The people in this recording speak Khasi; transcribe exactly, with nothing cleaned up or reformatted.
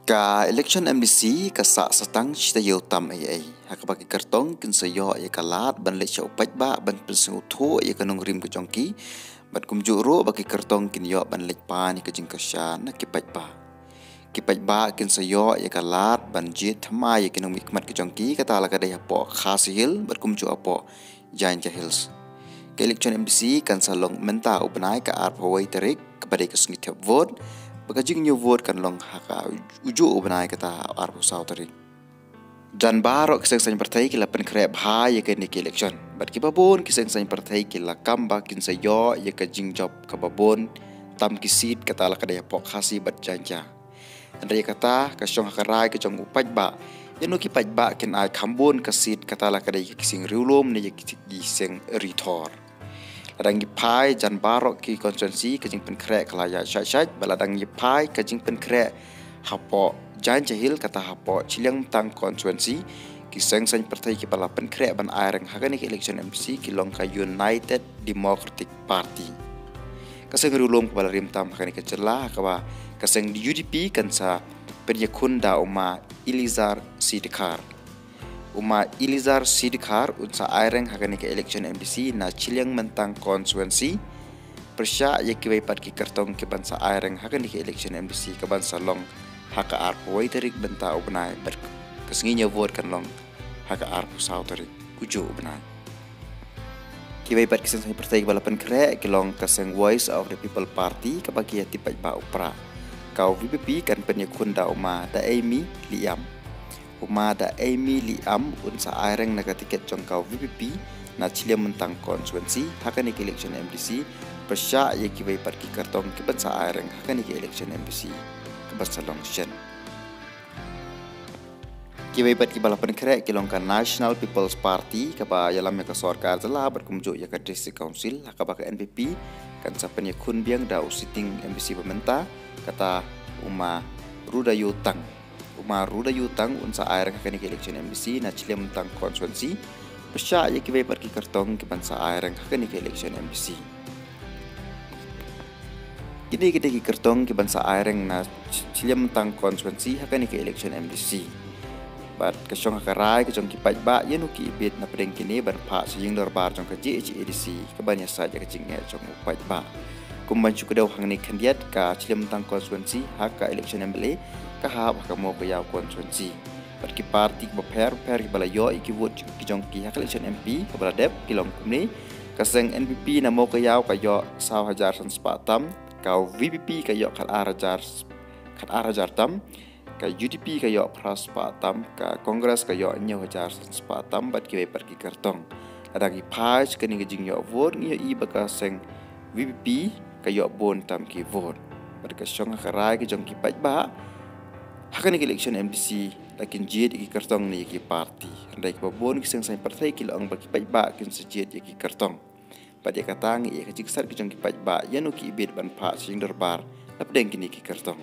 Ka election M D C ka sah satang shi taïew tam ei ei. Ha kaba ki kyrtong kin sa ïoh ïa ka lad ban leit sha u paidbah ban pynsngewthuh ïa ka nongrim ka jong ki. Bad kumjuh ruh ba ki kyrtong kin ïoh ban leit pan ïa ka jingkyrshan na ki paidbah. Ki paidbah kin sa ïoh ïa ka lad ban jied thymmai ïa ki nongmihkhmat ka jong ki, kata la ka dei hapoh Khasi Hills bad kumjuh hapoh Jaintia Hills. Ka election M D C kan sa long mynta u bnai ka arphew wei tarik, kaba dei ka sngi thep vote, ba ka jingñiew vote kan long ha ka ujuh u bnai kata arphew saw tarik. Jan baroh ki seng saiñ pyrthei ki la pynkhreh bha ïa kane ka election. Bad kiba bun ki seng saiñ pyrthei ki la kam ba kin sa ïoh ïa ka jingjop kaba bun tam ki seat, kata la ka dei hapoh Khasi bad Jaintia. Hynrei kata ka shong ha ka rai ka jong u paidbah. Ïano ki paidbah kin ai kham bun ka seat, kata la ka dei ïa ki seng riewlum ne ïa ki seng rithor. La dang ïa phai jan baroh ki constituency ka jingpynkhreh ka la ïaid shait shait, bad la dang ïa phai ka jingpynkhreh hapoh Jaintia Hills, kata hapoh Chilliang Myntang constituency, ki seng saiñ pyrthei kiba la pynkhreh ban ai reng ha kane ka election M D C ki long ka United Democratic Party. Ka seng riewlum kaba la rim tam ha kane ka jylla, kaba ka seng U D P kan sa pynïakhun da u Ma Elizar C Dkhar. U Ma Elizar C Dkhar un sa ai reng ha kane ka election M D C na Chilliang Myntang constituency. Pyrshah ïa kiwei pat ki kyrtong kiban sa ai reng ha kane ka election M D C kaban sa long ha ka arphew wei tarik mynta u bnai, bad ka sngi ñiew vote kan long ha ka arphew saw tarik ujuh u bnai. Kiwei pat ki seng saiñ pyrthei kiba la pynkhreh ki long ka seng Voice of the People Party, kaba ki ïa tip paidbah u PRA. Ka U V P P kan pynïakhun da u Ma Daimi Liam. U Ma Daimi Liam un sa ai reng na ka tiket jong ka U V P P na Chilliang Myntang constituency ha kane ka election M D C, pyrshah ïa kiwei pat ki kyrtong kiban sa ai reng ha kane ka election M D C kaban sa long shen. Kiwei pat kiba la pynkhreh ki long ka National People's Party, kaba ïalam ïa ka sorkar jylla bad kumjuh ïa ka District Council, ha kaba ka N P P kan sa pynïakhun biang da u sitting M D C ba mynta, kata u Ma Rudayu Tang. U Ma Rudayu Tang un sa ai reng ha kane ka election M D C na Chilliang Myntang constituency. Pyrshah ïa kiwei pat ki kyrtong kiban sa ai reng ha kane ka election M D C. Kine ki dei ki kyrtong kiban sa ai reng na Ch-, Chilliang Myntang constituency ha kane ka election M D C. Bad ka shong ha ka rai ka jong ki paidbah ïano ki ibit na pdeng kine ban phah sha ïing dorbar jong ka J H A D C kaban ïasaid ïa ka jingeh jong u paidbah. Kum ban shu kdew hangne khyndiat, ka Chilliang Myntang constituency ha ka election M L A ka hap ha ka Mowkaiaw constituency. Bad ki party kiba pher pher kiba la ïoh ïa ki vote ki jong ki ha ka election M P kaba la dep ki long kumne: ka seng N P P na Mowkaiaw ka ïoh saw hajar san spah tam, ka U V P P ka ïoh khat ar hajar, khat ar hajar tam, ka U D P ka ïoh phra spah tam, ka Congress ka ïoh hynñiew hajar san spah tam, bad kiwei pat ki kyrtong. Lada ngi phai sha kane ka jingïoh vote ngi ïohi ba ka seng V P P ka ïoh bun tam ki vote. Bad ka shong ha ka rai ka jong ki paidbah ha kane ka election M D C, la kin jied ïa ki kyrtong ne ïa ki party. Hynrei kiba bun ki seng saiñ pyrthei ki la ong ba ki paidbah kin sa jied ïa ki kyrtong. Bad ïa kata ngi ïa ka jingsat ki jong ki paidbah ïano ki ibit ban phah sha ïing dorbar na pdeng kine ki kyrtong.